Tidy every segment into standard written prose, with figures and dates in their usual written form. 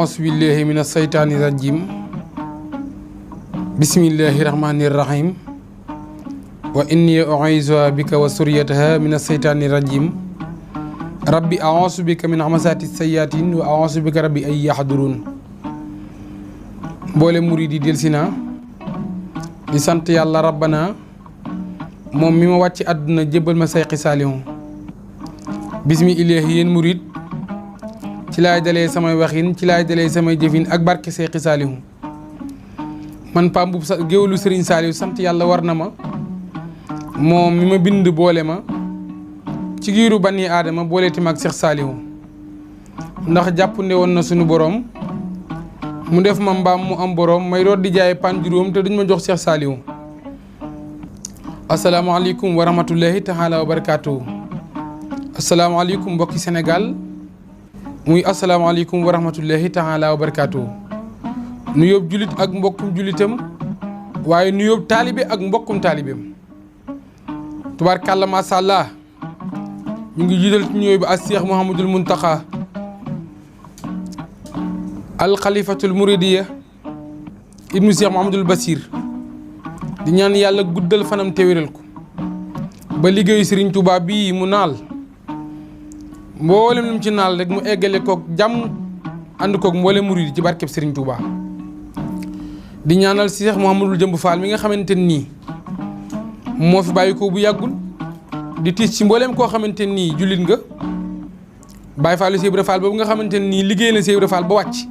أعوذ بالله من الشيطان الرجيم بسم الله الرحمن الرحيم وإني أعيذها بك وذريتها من الشيطان الرجيم ربي أعوذ بك من همزات الشياطين وأعوذ بك ربي أن يحضرون mboolem murid yi delsi naa di sant yàlla rabbana moom mi ma wàcc àdduna jébbal ma sayxi saalihu bismillaahi yéen murid ci laay dalee samay waxin ci laay dalee samay jëfin ak barke sayxi saalihu man Pape Mboup géwélu Serigne Saliou sant yàlla war na ma moom mi ma bind boole ma ci giiru bani aadama booleeti ma ak Cheikh Saliou ndax jàppande woon na sunu borom mu def ma mbaam mu am borom may doot di jaay pan juróom te duñ ma jox Cheikh Saliou asalaamaaleykum wa rahmatullahi taala wa barakaatu. asalaamaaleykum mbokki Sénégal muy asalaamaaleykum wa rahmatullahi taala wa barakaatu. nu yóbbu julit ak mbokkum julitam waaye nu yóbbu taalibe ak mbokkum taalibeem tubaarkàlla macha allah ñu ngi jiital ci ñëw bi ak Cheikh Mouhamadul Mountakha alxalifatul muridiya ibnu Cheikh Mouhamadul Basir di ñaan yàlla guddal fanam te wéral ko ba liggéeyu Serigne Touba bii mu naal mboolem lu mu ci naal rek mu eggale koog jàmm ànd koog mboolem murid ci barkeb Serigne Touba. di ñaanal Cheikh Mouhamadul Jëmb Fall mi nga xamante nii moo fi bàyyi ko bu yàggul di tiis ci mboolem koo xamante nii jullit nga Baye Fallu Cheikh Ibra Fall boobu nga xamante nii liggéey na Cheikh Ibra Fall ba wàcc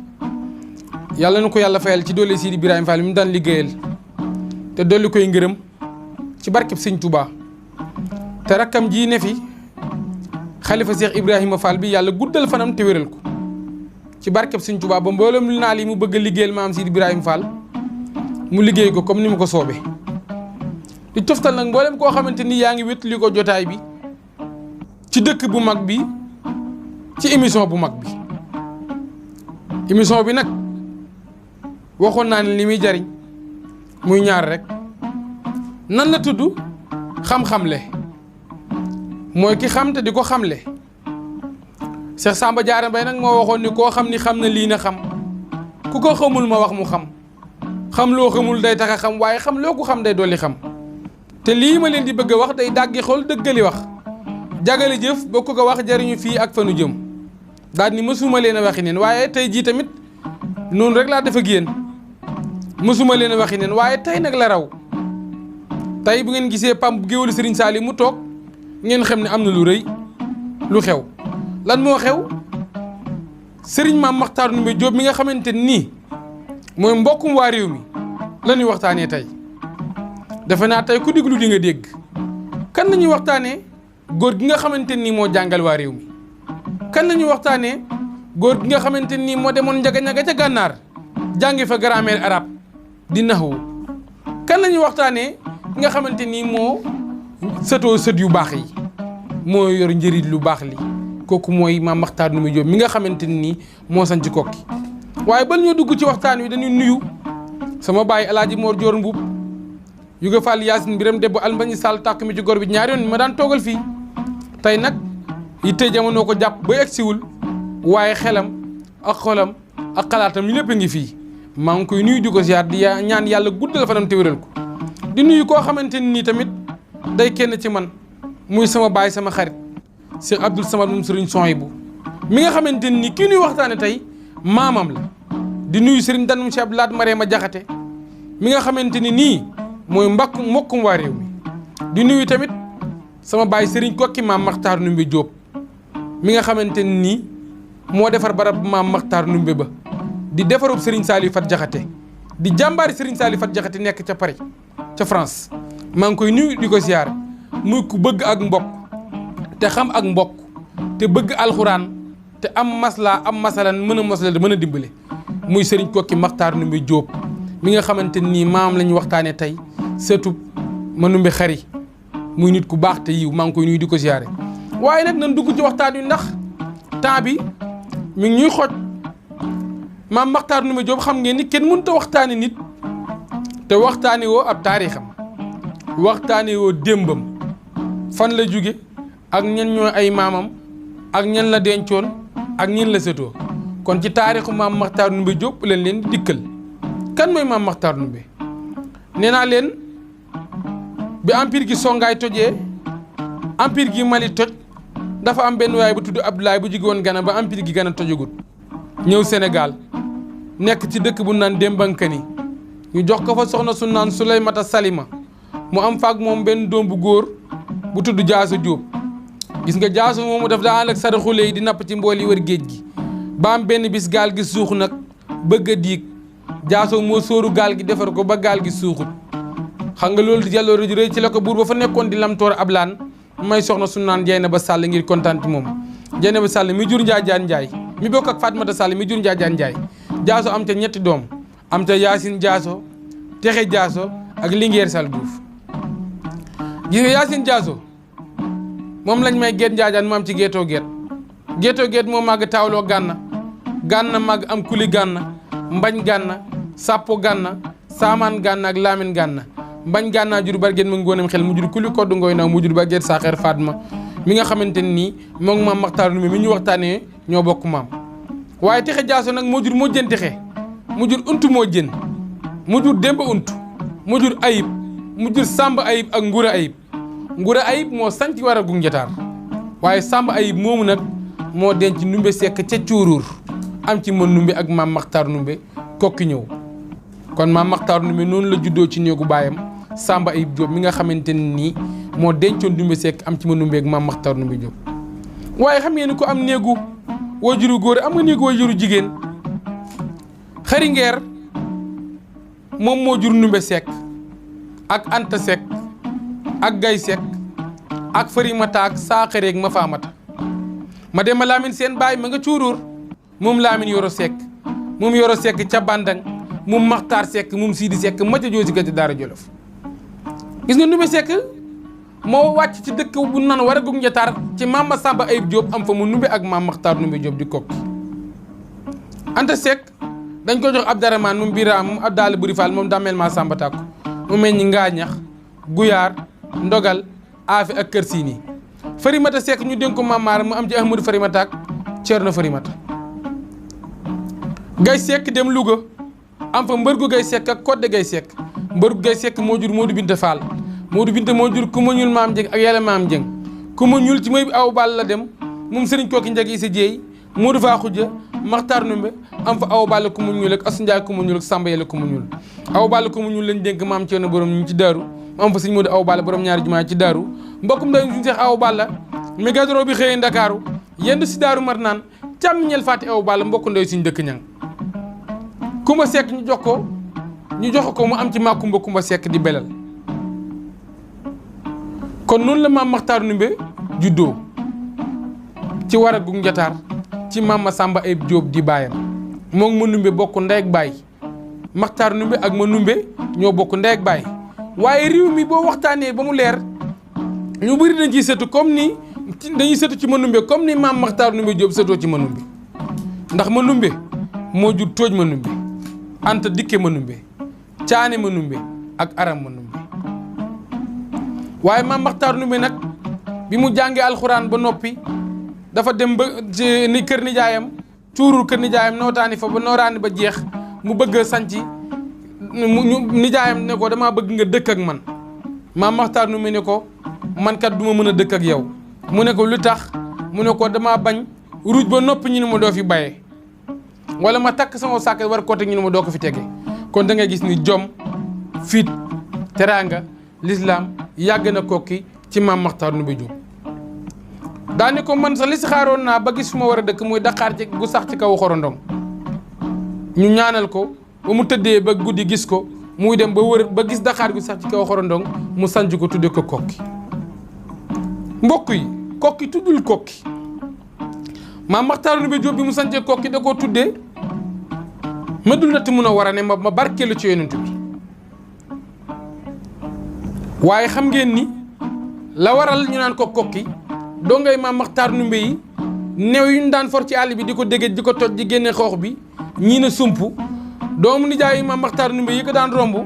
yàlla na ko yàlla fayal ci doole Sidi Ibrahima Fall mi mu daan liggéeyal te dolli koy ngërëm ci barkeb Sëñ Touba te rakkam ji ne fi xalifa Cheikh Ibrahima Fall bi yàlla guddal fanam te wéral ko ci barkeb Sëñ Touba ba mboolem li naa li mu bëgg a liggéeyal maam Sidi Ibrahima Fall mu liggéey ko comme ni mu ko soobee di toftal nag mboolem koo xamante ni yaa ngi wétali ko jotaay bi ci dëkk bu mag bi ci émission bu mag bi émission bi nag waxoon naa ne li muy jariñ muy ñaar rek nan la tudd xam-xamle mooy ki xam te di ko xamle Cheikh Samba Diarra Mbaye nag moo waxoon ni koo xam ni xam na lii na xam ku ko xamul ma wax mu xam loo xamul day tax a xam waaye xam loo ko xam day dolli xam te lii ma leen di bëgg a wax day dàggi xol dëggali wax jagale jëf ba ko wax jariñu fii ak fanu jëm daal ni mësuma leen a waxi neen waaye tey jii tamit noonu rek laa def ak yéen mësuma leen a waxi neen waaye tey nag la raw tey bu ngeen gisee Pam géwélu Serigne Saliou mu toog ngeen xam ne am na lu rëy lu xew lan moo xew Serigne Mame Makhtar Ndoumbé Diop mi nga xamante nii mooy mbokkum waa réew mi la ñuy waxtaanee tey defe naa tey ku diglu di nga dégg kan la ñuy waxtaanee góor gi nga xamante nii moo jàngal waa réew mi kan la ñuy waxtaanee góor gi nga xamante nii moo demoon njaga-njaga ca gànnaar jàngi fa grammaire arabe di naxwu kan la ñuy waxtaanee nga xamante nii moo sëtoo sët yu baax yi moo yor njëriñ lu baax li kooku mooy Mame Makhtar Ndoumbé Diop mi nga xamante nii moo sañ ci kokki waaye bal ñoo dugg ci waxtaan wi dañuy nuyu sama baay Alaaji Mor Joor Mbuub yuga Fall Yaasin Biram Debbo Almbañi Sall tàkk mi ci gor bi ñaari yoon ma daan toogal fii tey nag yitte jamono ko jàpp ba egsiwul waaye xelam ak xolam ak xalaatam ñu lépp a ngi fii maa ngi koy nuyu di ko ziar di ñaan yàlla guddal fanam te wéral ko di nuyu koo xamante ni tamit day kenn ci man muy sama baay sama xarit Cheikh Abdoul Samad moom Serigne Souhaïbou mi nga xamante ni kii nuy waxtaane tey maamam la di nuyu Serigne Danum Cheikh Abdou Lahad Marema Jaxate mi nga xamante ni nii mooy mbokkum waa réew mi di nuyu tamit sama baay Serigne Kokki Mame Makhtar Ndoumbé Diop mi nga xamante ni nii moo defar barab Mame Makhtar Ndoumbé ba di defarub Serigne Saliou Fat Jaxate di jàmbaari Serigne Saliou Fat Jaxate nekk ca Paris ca France maa ngi koy nuyu di ko ziar muy ku bëgg ak mbokk te xam ak mbokk te bëgg alxuraan te am maslaa am masalan mën a mosla mën a dimbale muy Serigne Kokki Makhtar Ndoumbé Diop mi nga xamante nii maam la ñu waxtaanee tey surtout ma Ndoumbé xari muy nit ku baax te yiw maa ngi koy nuyu di ko ziare waaye nag nan dugg ci waxtaan wi ndax temps bi mi ngi ñuy xooj Mame Makhtar Ndoumbé Diop xam ngeen ni kenn mënut a waxtaane nit te waxtaane woo ab taarixam waxtaane woo démbam fan la jóge ak ñan ñoo ay maamam ak ñan la dencoon ak ñan la sëtoo kon ci taarixu maam Makhtar Ndoumbé Diop leen di dikkal kan mooy maam Makhtar Ndoumbé nee naa leen bi empire gi songaay tojee empire gi Mali toj dafa am benn waay bu tudd Abdoulaye bu jóge woon Gana ba empire gi Gana tojagut ñëw Sénégal nekk ci dëkk bu naan Dembankani ñu jox ko fa soxna su naan Souleymata Salima mu am faak moom benn doom bu góor bu tudd Jaaso Diop gis nga Jaaso moomu daf daa ànd ak saraxule yi di napp ci mbool yi wër géej gi ba am benn bis gaal gi suux nag bëgg a diig Jaaso moo sóoru gaal gi defar ko ba gaal gi suuxut xam nga loolu di jàlloor ju rëy ci la ko buur ba fa nekkoon di lamtoor ab laan may soxna su naan Dieynaba Sall ngir kontaan ci moom Dieynaba Sall mi jur Njaajaan Njaay mi bokk ak Fatmata Sall mi jur Njaajaan Njaay Jaaso am ca ñetti doom am ca Yaasin Jaaso Texe Jaaso ak Lingeer Sall Diouf gis nga Yaasin Jaaso moom lañ may geet Njaajaan mu am ci geetoo geet moo màgg taawloo gànna màgg am kuli gànna mbañ gànna sàppo gànna saamaan gànna ak laamin gànna mbañ gànnaa jur barget ma ngóonam xel mu jur kuli kodd ngooy naw mu jur barget saaxeer Fatma mi nga xamante nii moom maam Makhtar Ndoumbé mi ñu waxtaanee ñoo bokk maam waaye Texe Jaaso nag moo jur moo jën texe mu jur untu moo jën mu jur démba untu mu jur ayib mu jur sàmb ayib ak ngura ayib moo sanc war a gung jataar waaye sàmb ayib moomu nag moo denc Ndoumbé Seck ca cuuruur am ci ma Ndoumbé ak maam Makhtar Ndoumbé kokki ñëw kon maam Makhtar Ndoumbé noonu la juddoo ci néegu baayam Samba Ayib Diop mi nga xamante nii moo dencoon Ndoumbé Seck am ci ma Ndoumbé ak maam Makhtar Ndoumbé Diop waaye xam ngeen ni ko am néegu wajuru góor am nga néegu wajuru jigéen Xari Ngeer moom moo jur Ndoumbé Seck ak Anta Seck ak Gay Seck ak Farimata ak Saaxare ak Mafaamata ma dem ma Lamine seen baay ma nga cuuruur moom Lamine Yoro Seck moom Yoro Seck ca Bandang moom Makhtar Seck moom Sidi Seck ma ca joosi ka ci Daara Jolof gis nga Ndoumbé Seck moo wàcc ci dëkk bu nan war a gug njataar ci maam Samba Ayib Diop am fa mu Ndoumbé ak maam Makhtar Ndoumbé Diop di kokki Anta Seck dañ ko jox Abdourahmane moom Biraam moom Abdalla Buri Fall moom dammel ma Samba Takku mu meññ Ngaañax Guyaar Ndogal Aafi ak Kër Siini Farimata Seck ñu dénk ko maam Maara mu am ci Ahmadou Farimata ak Ceerno Farimata Gay Seck dem Louga am fa mbërgu Gay Seck ak Kodde Gay Seck mbërgu Gay Seck moo jur Modou Binta Fall Modou Binta moo jur ku ma ñuul maam Jeng ak yàlla maam Jeng ku ma ñuul ci may aw ball la dem moom Serigne Koki Njag Issa Dieye Modou Faa Xujja Makhtar Ndoumbé am fa aw ball ku ma ñuul ak Asu Njaay ku ma ñuul ak Samba Yàlla ku ma ñuul aw ball ku ma ñuul lañ dénk maam Ceerno borom ñu ci daaru am fa sëñ Modou aw ball borom ñaari jumaa ci daaru mbokkum day suñu seex aw ball mi gadoro bi xëyee Ndakaaru yendu si daaru mar naan càmmiñel fàtti aw ball mbokku nday suñ dëkk ñang Kumba Seck ñu jox ko mu am ci Makumba Kumba Seck di belal kon noonu la maam Makhtar Ndoumbé juddoo ci war a gu njataar ci maam Samba Ayib Diop di baayam moom ma Ndoumbé bokk ndey ak baay Makhtar Ndoumbé ak ma Ndoumbé ñoo bokk ndey ak baay waaye réew mi boo waxtaanee ba mu leer ñu bëri dañ ciy sëtu comme ni dañuy sëtu ci ma Ndoumbé comme ni maam Makhtar Ndoumbé Diop sëtoo ci ma Ndoumbé ndax ma Ndoumbé moo jur Tooj ma Ndoumbé Anta Dikke ma Ndoumbé Caane ma Ndoumbé ak Aram ma Ndoumbé waaye maam Makhtar Ndoumbé nag bi mu jàngee alxuraan ba noppi dafa dem ba ni kër nijaayam cuurul kër nijaayam nootaani fa ba nooraani ba jeex mu bëgg a sanci nijaayam ne ko damaa bëgg nga dëkk ak man maam Makhtar Ndoumbé ne ko man kat duma mën a dëkk ak yow mu ne ko lu tax mu ne ko damaa bañ ruuj ba noppi ñu ne ma doo fi baye wala ma takk sama sàkket war côté ñu ne ma doo ko fi tege kon da ngay gis ni jom fit teraanga l'islam yàgg na kokki ci maam Makhtar Ndoumbé Diop daani ko man sax li si xaaroon naa ba gis fu ma war a dëkk muy Dakar ci gu sax ci kaw xorondong ñu ñaanal ko ba mu tëddee ba guddi gis ko muy dem ba wër ba gis Dakar gu sax ci kaw xorondong mu sanj ko tudde ko kokki mbokk yi kokki tuddul kokki maam Makhtar Ndoumbé Diop bi mu sancee kokki da koo tuddee Madinatu Munawwara ne ma barkeelu ci yonent bi waaye xam ngeen ni la waral ñu naan ko kokki doo ngay maam Makhtar Ndoumbé yi new yu ñu daan for ci àll bi di ko déggee di ko toj di génne xoox bi ñii na sump doomu nijaay yi maam Makhtar Ndoumbé yi ko daan romb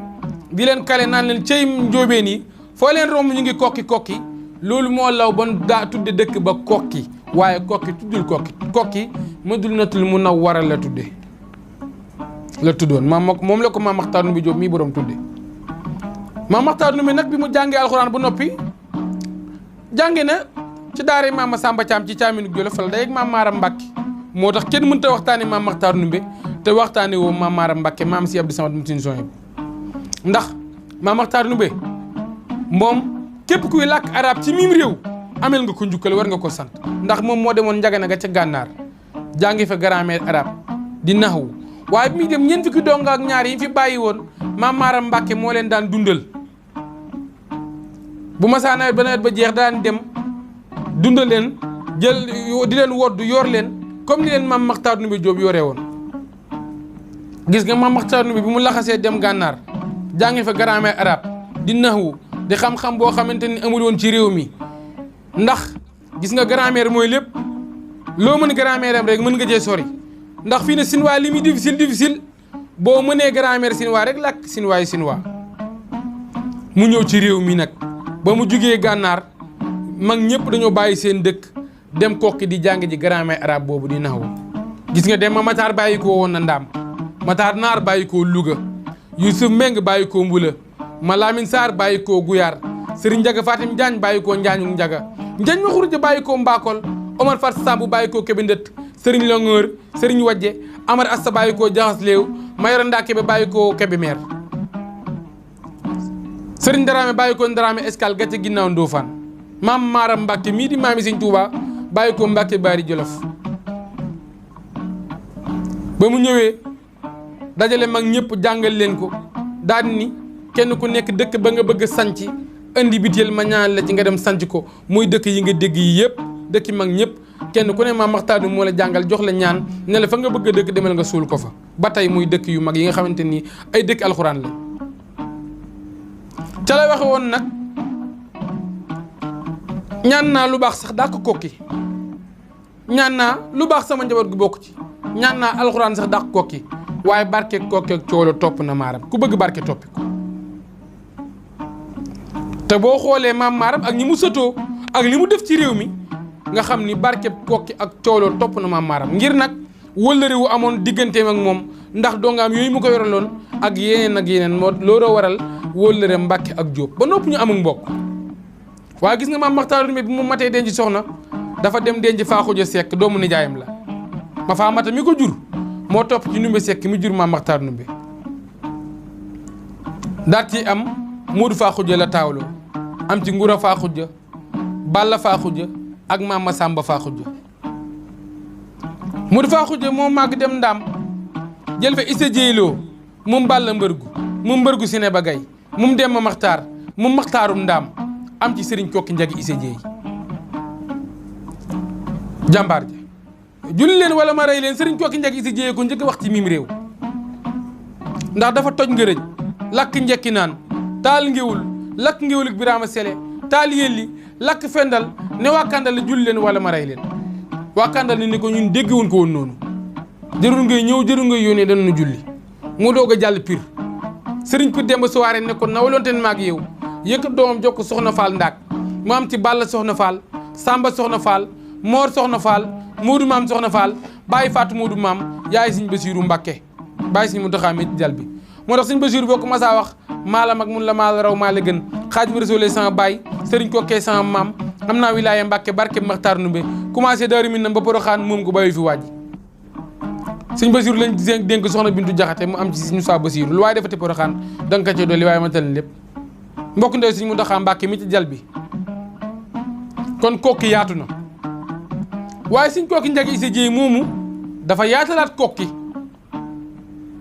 di leen kale naan leen cey njóobeen yi foo leen romb ñu ngi kokki loolu moo law bon daa tudde dëkk ba kokki waaye kokki tuddul kokki Madinatul Munawwara la tudde la tuddoon moom la ko Maam Maxtaar Ndumbe Jóob mii borom tudde Maam Maxtaar Ndumbe nag bi mu jàngee alxuraan ba noppi jànge na ci daara Maam Samba Caam ci Caaminu Jolof fa la day ak Maam Maaram Mbàkke moo tax kenn mënta waxtaane Maam Maxtaar Ndumbe te waxtaane woo Maam Maaram Mbàkke maam si Abdou Samad mu sin soñ ndax Maam Maxtaar Ndumbe moom képp kuy làkk arab ci miim réew amel nga ko njukkal war nga ko sant ndax moom moo demoon Njagana ga ca gànnaar jàngi fa grammaire arabe di naxwu waaye bi muy dem ñeent fukki donga ak ñaar yi fi bàyyi woon Maam Maaram Mbàkke moo leen daan dundal bu masaa nawet ba nawet ba jeex daan dem dundal leen jël di leen woddu yor leen comme ni leen Maam Maxtaar Ndumbe Jóob yoree woon gis nga Maam Maxtaar Ndumbe bi mu laxasee dem gànnaar jàngi fa grammaire arabe di naxwu di xam-xam boo xamante ni amul woon ci réew mi ndax gis nga grammaire mooy lépp loo mën grammaire am rek mën nga cee sori ndax fii ne sinwaa li muy difficile boo mënee grammaire sinwaa rek làkk sinwaa yi sinwaa mu ñëw ci réew mi nag ba mu jugee gànnaar mag ñëpp dañoo bàyyi seen dëkk dem kokki di jàng ji grammaire arabe boobu di naxwu gis nga dem ma Matar bàyyi koo woon na Ndaam Matar Naar bàyyi koo Louga Youssouf Meng bàyyi koo Mbula ma Lamine Sarr bàyyi koo Guyaar Serigne Njaga Fatim Njaañ bàyyi koo Njaañu Njaga Njaañ ma xuruja bàyyi koo Mbakol Omar Fat Sambu bàyyi koo Kebe Ndët Serigne Longoor Serigne Wajje Amar Asta bàyyi koo Jaxas Léew Mayoro Ndaa Kebe bàyyi koo Kebe Meer Serigne Dramé bàyyi koo Dramé Escale gàcce ginnaaw Ndofane Maam Maaram Mbàkke mii di maami Sëñ Tuuba bàyyi koo Mbàkke Baari Jolof ba mu ñëwee dajale mag ñëpp jàngal leen ko daal ni kenn ku nekk dëkk ba nga bëgg a sanc indi biteel ma ñaan la ci nga dem sanc ko muy dëkk yi nga dégg yi yëpp dëkki mag ñëpp kenn ku ne Maam Maxtaar moo la jàngal jox la ñaan ne la fa nga bëgg a dëkk demal nga suul ko fa ba tey muy dëkk yu mag yi nga xamante ni ay dëkk alxuraan la ca la waxe woon nag ñaan naa lu baax sax daa ko kokki ñaan naa lu baax sama njaboot gu bokk ci ñaan naa alxuraan sax daa ko kokki waaye barke kokki ak coolo topp na maaram ku bëgg barke toppi ko te boo xoolee Maam Maaram ak ñi mu sëtoo ak li mu def ci réew mi nga xam ni barke kokki ak coolo topp na Maam Maaram ngir nag wëllëre wu amoon digganteem ak moom ndax dongaam yooyu mu ko yoraloon ak yeneen moo looloo waral wëllëre Mbàkke ak Jóob ba nopp ñu amul mbokk waaye gis nga Maam Maxtaar Ndumbe bi mu matee denc soxna dafa dem denc Faa Xuja Sekk doomu nijaayam la ma faa mata mi ko jur moo topp ci Ndumbe Sekk mi jur Maam Maxtaar Ndumbe daat ci am Moodu Faa Xuja la taawloo am ci Ngura Faa Xuja Balla Faa Xuja ak Maam Masamba Faa Xuja Moodu Faa Xuja moo màgg dem Ndaam jël fa Issa Jéyloo moom Balla Mbërgu moom Mbërgu Sine ba Gay moom Demba Maxtaar moom Maxtaarum Ndaam am ci Sëriñ Kokki Njagi Issa Jéey jàmbaar ja julli leen wala ma rey leen Sëriñ Kokki Njagi Issa Jéey ko njëkk wax ci mim réew ndax dafa toj ngërëj lakk njekki naan taal ngéwul lakk ngéwul ak Biraama Sele taal yelli lakk fendal ne waa Kandal julli leen wala ma rey leen waa Kandal ni ko ñun déggewuñ ko woon noonu jërul ngay ñëw jërul ngay yónnee danañu julli mu doog a jàll Pire Sëriñ Pire Demba Sowaare ne ko nawlonteen maag yow yëkkat doomam jokk Soxna Faal Ndaak mu am ci Balla Soxna Faal Samba Soxna Faal Moor Soxna Faal Moodu Maam Soxna Faal bàyyi Faatu Moodu Maam yaay Sëñ Basiiru Mbàkke bàyyi Sëñ Muntaxaa mi ci jal bi moo tax Sëñ Basiiru boo ko masaa wax maala mag mun la maala raw maa la gën Xaadimu Rasuul sama baay Sëriñ Kokkee sama maam am naa wilaaya Mbàkke barke Maxtaar Ndumbe commencé Daaru Minam ba Poroxaan moom ko bàyyi fi waaji Sëñ Basiiru lañ dénk soxna Bintu Jaxate mu am ci Sëñ Musaa Basiiru lu waaye defati Poroxaan danga ko ci dolli waaye ma tal lépp mbokk ndew Sëñ Muntaxaa Mbàkke mi ci jal bi kon kokki yaatu na waaye Sëñ Kokki Njagi Issa Jéey moomu dafa yaatalaat kokki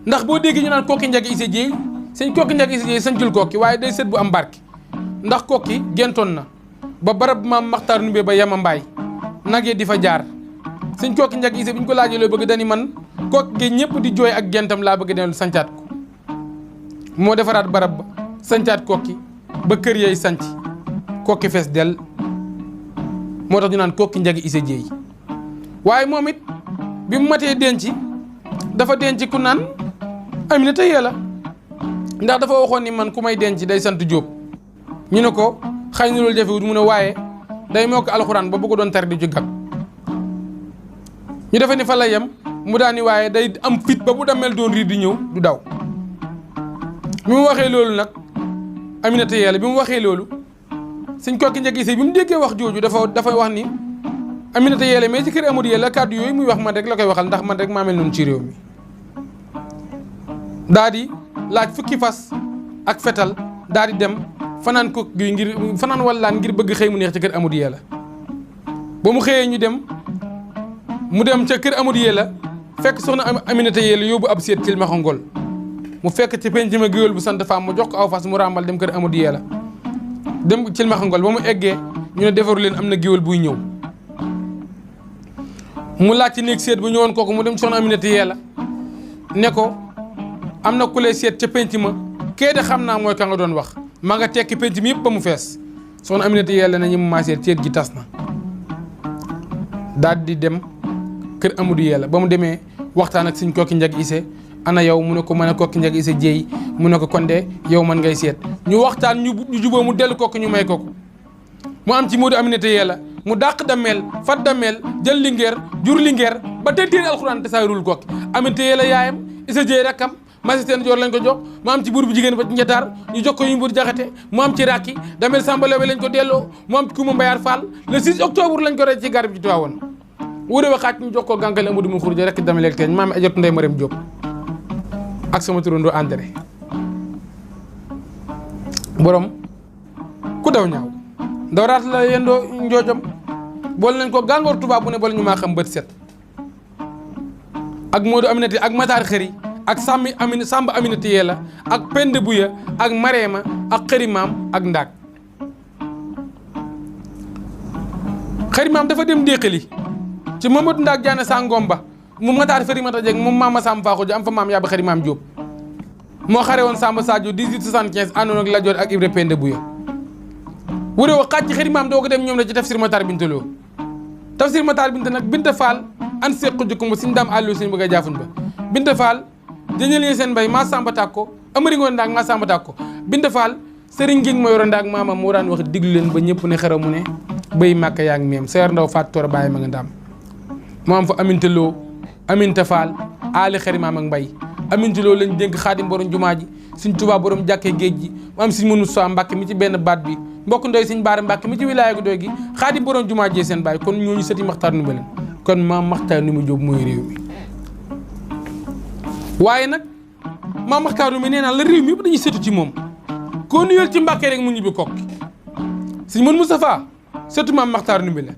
ndax boo déggee ñu naan Kokki Njagi Issa Jéey Sëñ Kokki Njagi Issa Jéey sañcul kokki waaye day sët bu am barke ndax kokki gentoon na ba barab Maam Maxtaar Ndumbe ba Yama Mbaay nag yi di fa jaar Sëñ Kokki Njagi Issa bi ñu ko laajee loo bëgg dani man kokki gi ñëpp di jooy ak gentam laa bëgg dellu sancaat ko moo defaraat barab ba sancaat kokki ba kër yay sanc kokki fees del moo tax ñu naan Kokki Njagi Issa Jéey waaye moom it bi mu matee denc dafa denc ku naan Aminata Yàlla ndax dafa waxoon ni man ku may denc day sant Jóob ñu ne ko xëy na loolu jafewut mu ne waaye day mokk alxuraan ba bu ko doon tar di ci gàpp ñu defe ni fa la yem mu daani waaye day am fit ba bu damel doon riir di ñëw du daw. bi mu waxee loolu nag Aminata Yella bi mu waxee loolu sëñ Kokki Ndiaga Issa bi mu déggee wax jooju dafa wax ni Aminata Yella mais ci kër Amadou Yella kàddu yooyu muy wax man rek la koy waxal ndax man rek maa mel noonu ci réew mi. daa di laaj fukki fas ak fetal daa di dem fanaan ko gi ngir fanaan wallaan ngir bëgg xëy mu neex ci kër Amadou Yella ba mu xëyee mu dem ca kër Amadou Yella fekk soxna Aminata Yella yóbbu ab seet ci Maxangol mu fekk ci penc ma géwél bu sant Faam mu jox ko aw fas mu ràmbal dem kër Amadou Yella dem ci Maxangol ba mu eggee ñu ne defaru leen am na géwél buy ñëw mu laaj ci néeg seet bu ñëwoon kooku mu dem soxna Aminata Yella ne ko am na ku lay seet ca penc ma kee de xam naa mooy ka nga doon wax maa nga tekki penc mi yëpp ba mu fees soxna Aminata Yella na ñi mu maa seet gi tas na daal di dem kër Amadou Yella ba mu demee waxtaan ak sëñ Kokki Ndiaga Issa ana yow mu ne ko mën a Kokki Ndiaga Issa jéey mu ne ko kon de yow man ngay seet ñu waxtaan ñu juboo mu dellu kokki ñu may ko mu am ci Modou Aminata Yella mu dàq dameel fat dameel jël lingeer jur lingeer ba tey téere alxuraan te saarul kokki Aminata Yella yaayam Issa jéey rakkam Masiten Joor lañ ko jox mu am ci buur bu jigéen ba ci njataar ñu jox ko yu mbur jaxate mu am ci rakki dameel sambalawe lañ ko delloo mu am ci Kumba Mbayaar Fall le 6 octobre lañ ko rey ci garab ci Tiwaawoon wuré wa xaaj ñu jox ko gànkale Amadou mu xurja rek dameel ak teeñ maam ajot Ndey Mariam Diop ak sama turandoo André borom ku daw ñaaw ndaw raat la yendoo njoojam boole nañ ko gàngoor tubaab bu ne boole ñu maa xam bët set ak Modou Aminata ak Matar Xëri ak Samba Aminata Yella ak Pende Buya ak Marema ak Xërimaam ak Ndaak Xërimaam dafa dem déqali ci Mamadou Ndaak Jaane Sangomba mu Matar Xëri Mata Jeng moom maama Samba Faaxu ji am fa maam yàbb Xërimaam Diop moo xare woon Samba Sadio 1875 àndoon ak Lat Joor ak Ibra Pende Buya wuré wa xaaj ci Xërimaam doo ko dem ñoom la ci Tafsir Matar Bintaloo Tafsir Matar Binta nag Binta Fall an seq jukkum ba suñu daam àllu suñu bëgg a jaafun ba Binta Fall dañu seen mbay maa Samba Takko amari ngoon ndaag maa Samba Takko Binta Fall sëriñ ngi ma yoro ndaag maamam moo daan wax diglu leen ba ñëpp ne xeraw mu ne béy màkk yaa ngi meem seer ndaw faat toora bàyyi ma nga ndaam moo am fa Aminta Lo Aminta Fall aali Xërimaam ak mbay Aminta Lo lañ dénk Xaadim borom jumaa ji suñ Tuubaa borom jàkkee géej gi mu am suñ mënu soi Mbàkke mi ci benn baat bi mbokk ndoy suñ Baara Mbàkke mi ci wilaaya gu doy gi Xaadim borom jumaa jee seen bàyyi kon ñooñu sëti Maxtaar Ndumbe leen kon maam Maxtaar Ndumbe Jóob mooy réew mi waaye nag maam Maxtaar Ndumbe nee naa la réew mi yëpp dañuy sëtu ci moom koo nuyal ci Mbàkke rek mu ñibbi kokki suñ mën Moustapha sëtu maam Maxtaar Ndumbe la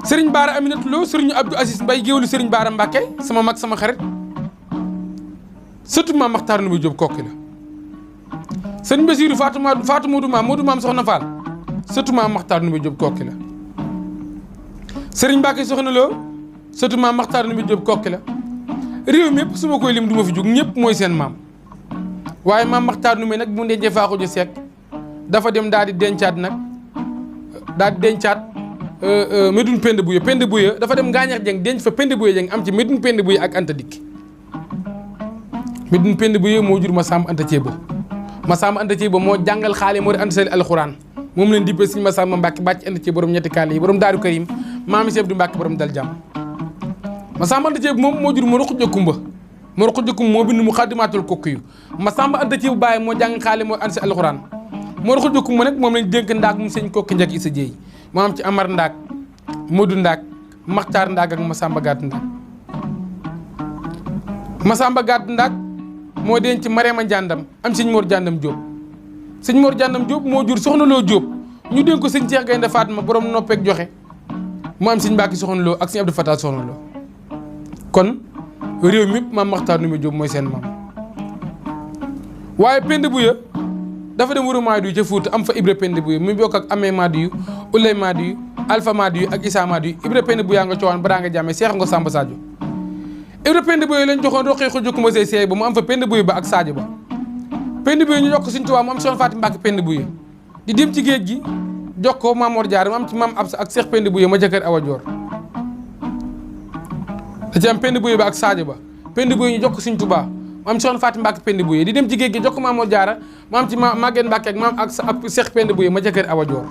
sëriñ Baara Aminata Lo sëriñu Abdou Aziz Mbay géwlu sëriñ Baara Mbàkke sama mag sama xarit sëtu maam Maxtaar Ndumbe Jóob kokki la sëriñ Basiiru Faatu Moodu maam soxna Faal sëtu maam Maxtaar Ndumbe Jóob kokki la sëriñ Mbàkke soxna Lo sëtu maam Maxtaar Ndumbe Jóob kokki la réew mi yëpp su ma koy lim du ma fi jóg ñëpp mooy seen maam waaye maam Maxtaar Ndumbe nag bu mu dencee faaxu ju sekk dafa dem daal di dencaat Médoune Pende Buya dafa dem Ngaañax Jeng denc fa Pende Buya Jeng am ci Médoune Pende Buya ak Anta Dikk Médoune Pende Buya moo jur Masamba Anta Ceebo moo jàngal xaale moo di Anta Sali alxuraan moom leen dippee Sëñ Masamba Mbàkke bàcc Anta Ceebo borom ñetti kaale yi borom Daaru Karim maami Seex Abdu Mbàkke borom dal jàmm Masamba Anta Ceebo moom moo jur ma ruqu jëkkumba moo bind mu xaddimaatul kokki yu Masamba Anta Ceebo bàyyi moo jàng xaale moo Anta Sali alxuraan moo ruqu jëkkumba nag moom lañ dénk ndaag mu sëñ Kokki Ndiaga Issa jéey moo am ci Amar Ndaak Modou Ndaak Maxtaar Ndaak ak Masamba Gàtt Ndaak Masamba Gàtt Ndaak moo denc Marema Jàndam am sëñ Mor Jàndam Jóob sëñ Mor Jàndam Jóob moo jur Soxna Loo Jóob ñu dénk ko sëñ Seex Gaynde Fatma borom noppeek joxe mu am sëñ Mbàkke Soxna Loo ak sëñ Abdou Fatah Soxna Loo kon réew mi maam Maxtaar Ndumbe Jóob mooy seen maam waaye Pende Buya dafa dem wuru Maadiyu ca Fuuta am fa Ibra Pende Buya mu bokk ak Amee Maadiyu Ulay Maadiyu Alpha Maadiyu ak Isaa Maadiyu Ibra Pende Buya nga coowaan ba daa nga jàmmee seex nga Samba Sadio Ibra Pende Buya lañ joxoon roqee ko jukku ma say seey ba mu am fa Pende Buya ba ak Sadio ba Pende Buya ñu jox ko Sëñ Tuubaa mu am Soxna Faati Mbàkke Pende Buya di dem ci géej gi jox ko Maam Mor Jaara mu am ci maam Absa ak Seex Pende Buya ma jëkkër Awa Joor da ci am Pende Buya ba ak Sadio ba Pende Buya ñu jox ko Sëñ Tuubaa mu am Soxna Faati Mbàkke Pende Buya di dem ci géej gi jox ko Maam Mor Jaara mu am ci Maguette Mbàkke ak maam ak Seex Pende Buya ma jëkkër Awa Joor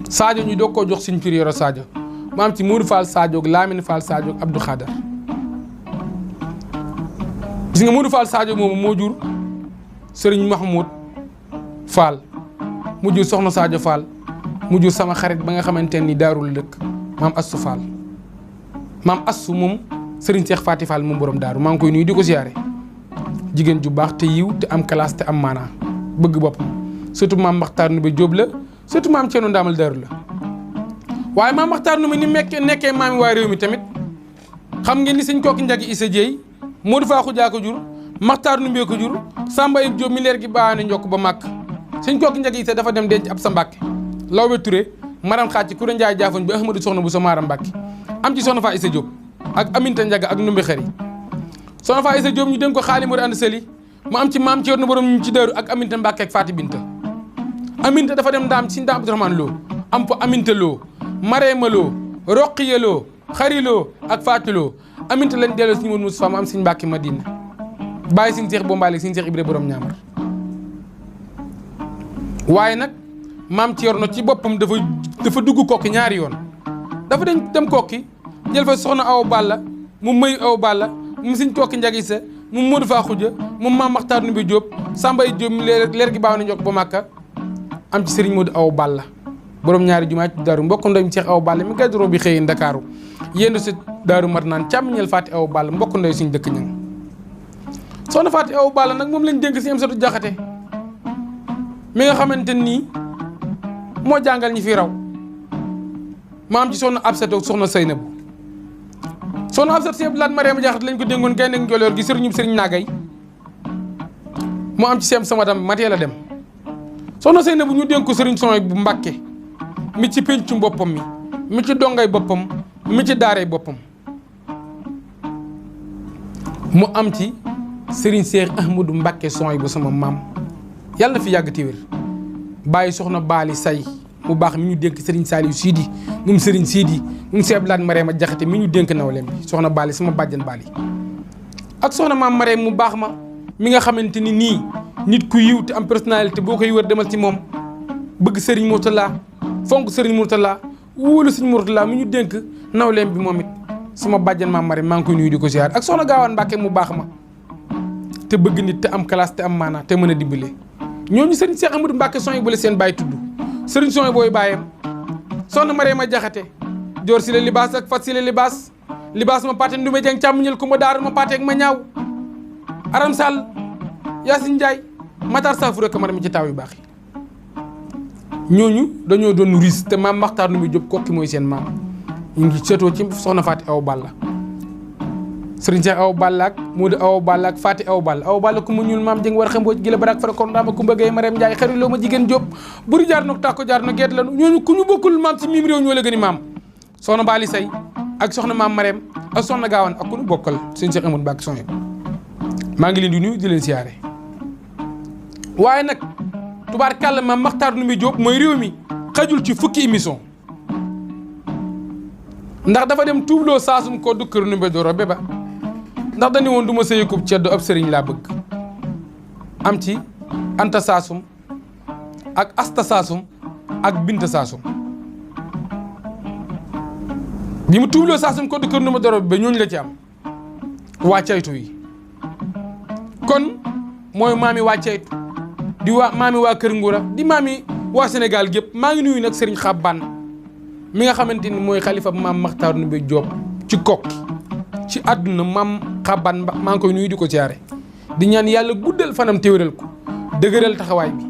Sadio ñu doog koo jox Sëñ Pir Yoro Sadio mu am ci Modou Fall Sadio ak Lamine Fall Sadio ak Abdou Khadar gis nga Modou Fall Sadio moomu moo jur Serigne Mahmoud Fall mu jur Soxna Sadio Fall mu jur sama xarit ba nga xamante ni daarul dëkk maam Assou Fall maam Assou moom Serigne Cheikh Fati Fall moom borom daaru maa ngi koy nuyu di ko siyaare jigéen ju baax te yiw te am classe te am maanaa bëgg boppam surtout maam Makhtar Ndoumbe Diop la surtout maam Thierno Ndamal Daaru la waaye maam Makhtar Ndoumbe ni nekkee maami waa réew mi tamit xam ngeen ni sëñ Kokki Njagi Issa Dieye Modou Faxu Dia ko jur Makhtar Ndoumbe ko jur Samba Yib Diop mi leer gi baane njokk ba màkk sëñ Kokki Njagi Issa dafa dem denc ab sa Mbàkke Lawbe Touré maram xaaj ci Koura Ndiaye jaafoñ bi Ahmadou Soxna bu sa maaram Mbàkke am ci Soxna Fa Issa Diop ak Aminta Ndiaga ak Ndumbe Xëri Soxna Fa Issa Diop ñu dénk ko Xaali Mor Anda Sali mu am ci maam Thierno borom ñu ci Daaru ak Aminta Mbàkke ak Faati Binta Aminta dafa dem ndaam ci ndaam Abdourahmane Lo am fa Aminta Lo Mareema Lo Roqiya Lo Xari Lo ak Faati Lo Aminta lañ delloo si Modou Moustapha mu am Sëñ Mbàkke Madina bàyyi Sëñ Seex Bombaale Sëñ Seex Ibra borom ñaamar waaye nag maam Thierno ci boppam dafa dugg kokki ñaari yoon dafa dem kokki jël fa soxna Awa Balla mu mayu Awa Balla mu Sëñ Kokki Njagi Issa mu Modou Fa Xuja mu maam Makhtar Ndoumbe Diop Samba Yib Diop leer gi baaw na njokk ba Màkka am ci Serigne Modou Awa Balla borom ñaari jumaa ci Daaru mbokk ndoy Cheikh Awa Balla mi gàddu bi xëy Ndakaaru yendu si Daaru mat naan càmmiñal Faati Awa Balla mbokk ndoy suñu dëkk ñang soxna Faati Awa Balla nag moom lañ dénk si am satu jaxate mi nga xamante nii moo jàngal ñi fi raw ma am ci soxna Absatu ak soxna Seynabu soxna Absatu Sëñ Laat Mariama Jaxate lañ ko dénkoon gaynde ak njoloor gi sëriñ Naagay mu am ci seem sama tam matee la dem soxna Seynabu ñu dénk ko sëriñ Soy bu Mbàkke mi ci péncu boppam mi ci dongay boppam mi ci daaray boppam mu am ci sëriñ Seex Ahmadou Mbàkke Soy bu sama maam yàlla na fi yàgg te wér bàyyi soxna Baali Say mu baax mi ñu dénk Serigne Saliou Sidi moom Serigne Sidi moom Sëñ Laat Mariama Jaxate mi ñu dénk nawleem bi soxna Baali sama bàjjan Baali ak soxna maam Mariam mu baax ma mi nga xamante ni nii nit ku yiw te am personnalité boo koy wër demal ci moom bëgg Serigne Mourtala fonk Serigne Mourtala wóolu Serigne Mourtala mi ñu dénk nawleem bi moom it sama bàjjan maam Mariam maa ngi koy nuyu di ko ziar ak soxna Gaawaan Mbàkke mu baax ma te bëgg nit te am classe te am maanaa te mën a dimbale ñooñu Serigne Cheikh Amadou Mbacke Soy bu la seen bàyyi tudd Serigne Soy booy bàyyam soxna Mariama Jaxate joor si la libaas ak fat si la libaas ma paate Ndume Jeng càmmuñal ku ma daaru ma paate ak ma ñaaw Aram Sall Yaasin Njaay Matar Saafu rek ma dem ci taw yu baax yi ñooñu dañoo doon riis te maam Makhtar Ndoumbe Diop kokki mooy seen maam ñu ngi seetoo ci soxna Faati Awa Balla Serigne Cheikh Awa Balla ak Modou Awa Balla ak Faati Awa Balla ku mu ñuul maam jëng war xambooj gi la barak fara kon daama Kumba Gay Mariam Njaay xarit loo ma jigéen Diop buri jaar nok tàkko jaar no geet lanu ñooñu ku ñu bokkul maam ci miim réew ñoo la gën i maam soxna Baali Say ak soxna maam Mariam ak soxna Gaawaan ak ku ñu bokkal Serigne Cheikh Amadou Mbacke Soy maa ngi leen di nuyu di leen siyaare waaye nag tubaarkàlla maam Makhtar Ndoumbe Diop mooy réew mi xajul ci fukki émission ndax dafa dem tuubloo saasum ko du kër Ndoumbe Doro be ba ndax dañu woon du ma sëyikub ceddo ab sëriñ laa bëgg am ci Anta Saasum ak Asta Saasum ak Binta Saasum bi mu tuubloo saasum ko du kër Ndoumbe Doro be ba ñooñu la ci am waa caytu yi kon mooy maami waa caytu di waa maami waa Kër Ngura di maami waa Sénégal gépp maa ngi nuyu nag Serigne Xabbaan mi nga xamante ni mooy xalifa maam Makhtar Ndoumbe Diop ci kokki ci àdduna maam Xabbaan maa ngi koy nuyu di ko siyaare di ñaan yàlla guddal fanam téwéral ko dëgëral taxawaay bi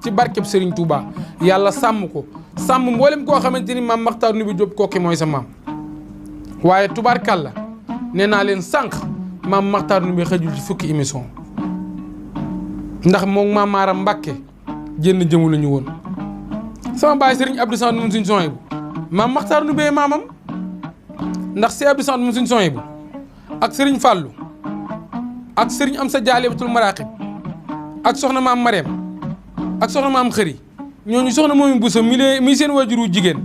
ci barkeb Serigne Touba yàlla sàmm ko sàmm mboolem koo xamante ni maam Makhtar Ndoumbe Diop kokki mooy sa maam waaye tubaarkàlla nee naa leen sànq maam Makhtar Ndoumbe xëjul ci fukki émission ndax moom maam Maaram Mbàkke jénn jëmu la ñu woon sama baay Serigne Abdou Samad moom suñ Soy bu maam Makhtar Ndoumbe maamam ndax si Abdou Samad moom suñ Soy bu ak Serigne Fallou ak Serigne Amsa Jaalibatul Maraqib ak soxna maam Marème ak soxna maam Xëri ñooñu soxna moomi Bousso mi seen wajuru jigéen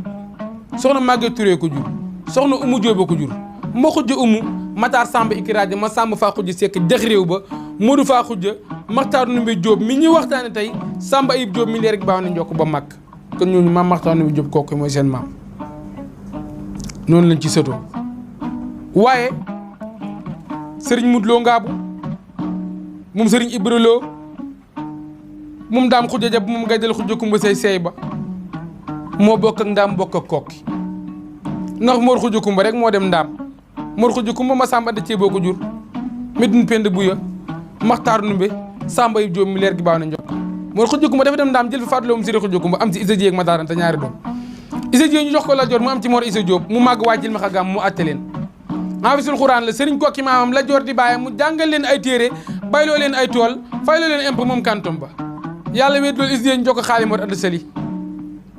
soxna Maguette Touré ko jur soxna Umu Jóoba ko jur ma xujja umu Matar Samba Ikiraaja ma Samba faa xujja sekk jax réew ba Modou faa xujja Makhtar Ndoumbe Diop mi ñuy waxtaane tey Samba Ayib Diop mi leer rek baaw na njokk ba màgg kon ñooñu maam Makhtar Ndoumbe Diop kooku mooy seen maam noonu lañ ci sëtoo waaye sëriñ Mudloo Ngaabu moom sëriñ Ibra Lo moom daam xuja jab moom gaydal xuja kumba seey ba moo bokk ak ndaam bokk ak kokki ndax Mor xuja kumba rek moo dem ndaam Mor xuja kumba ma sàmba da cee boo ko jur Medun Pend Buya Maxtaar Numbe Samba yu Jóob mi leer gi baaw na njokk Mor xuja kumba dafa dem ndaam jël fi fàttaloo mu sëriñ xuja kumba am ci Isa Jéeg ma daarante ñaari doom Isa Jéeg ñu jox ko la joor mu am ci Mor Isa Jóob mu màgg wàccil ma xagaam mu àtte leen haafisul xuraan la sëriñ kokki maamam la joor di bàyyam mu jàngal leen ay téere bayloo leen ay tool fayloo leen impôt moom kantom ba yàlla weet loolu Isa Jéeg ñu jox ko Xaali Mor Anta Sali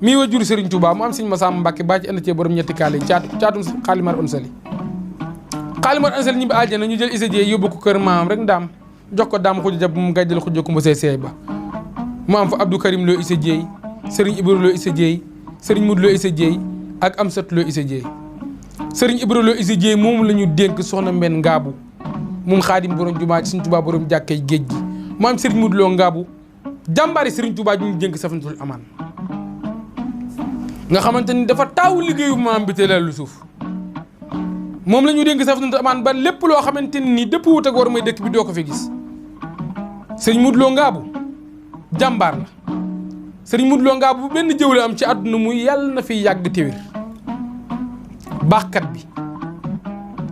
mii wa jur sëriñ Touba mu am sëriñ Masamba Mbàkke baa ci ànd cee borom ñetti kaale yi caatum Xaali Mor Anta Sali Xaali Mor Anta Sali ñi bi aljana ñu jël Isa Jéeg yóbbu ko kër maamam rek ndaam jox ko daam xuja jab mu gaydal xuja kumba seey ba mu am fa Abdou Karim Lo Isa Jéeg sëriñ Ibra Lo Isa Jéeg sëriñ Mud Lo Isa Jéeg ak Amsat Lo Isa Jéeg sëriñ Ibra Lo Isa Jéeg moom la ñu dénk soxna Mbenn Ngaabu moom xaadim borom jumaa ci sëriñ Touba borom jàkkay géej gi mu am sëriñ Mud Lo Ngaabu jàmbaari sëriñ Touba ñu dénk Safinatul Amaan nga xamante ni dafa taawu liggéeyu maam bi te lalu suuf moom la ñu dénk Safinatul Amaan ba lépp loo xamante ni dëpp wut ak war may dëkk bi doo ko fi gis sëriñ Mud Lo Ngaabu jàmbaar la sëriñ Mud Lo Ngaabu bu benn jëw la am ci àdduna muy yàlla na fi yàgg téwér baaxkat bi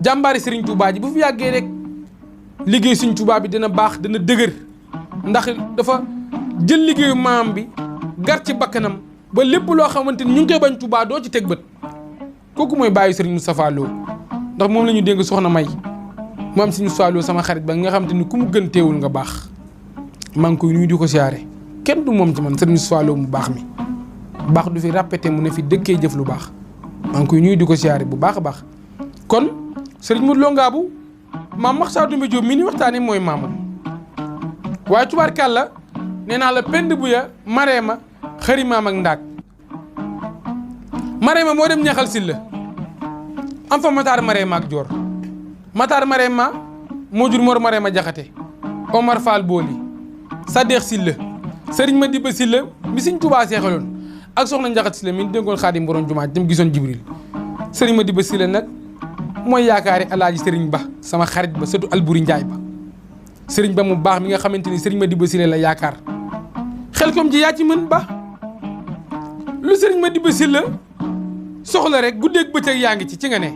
jàmbaari sëriñ Touba ji bu fi yàggee rek liggéey sëriñ Touba bi dina baax dina dëgër ndax dafa jël liggéeyu maam bi gar ci bakkanam ba lépp loo xamante ni ñu ngi koy bañ Touba doo ci teg bët kooku mooy bàyyi sëriñ Moustapha Lo ndax moom la ñu dénk soxna May mu am sëriñ Moustapha Lo sama xarit ba nga xamante ni ku mu gën teewul nga baax maa ngi koy nuyu di ko siyaare kenn du moom ci man sëriñ Moustapha Lo mu baax mi baax du fi répété mu ne fi dëkkee jëf lu baax maa ngi koy nuyu di ko siyaare bu baax a baax kon sëriñ Mud Lo Ngaabu maam Maxtaar Dumbe Jóob mi ni waxtaane mooy maamam waaye tubaarkàlla nee naa la Pend Buya Mareema xëri maam ak ndaag Mareema moo dem ñaxal silla am fa Mataar Mareema ak Joor Mataar Mareema moo jur Mor Mareema Jaxate Omar Fall Booli Sadeex Silla sëriñ Madiba Silla mi sëriñ Tuubaa seexaloon ak soxna Njaxat Silla mi dénkoon xaadim borom jumaa dem gisoon Jibril sëriñ Madiba Silla nag mooy yaakaari alaaji sëriñ Ba sama xarit ba sëtu Alburi Njaay ba sëriñ Ba mu baax mi nga xamante ni sëriñ Madiba Silla la yaakaar xel kom ji yaa ci mën ba lu sëriñ Madiba Silla soxla rek guddeeg bëccëg yaa ngi ci nga ne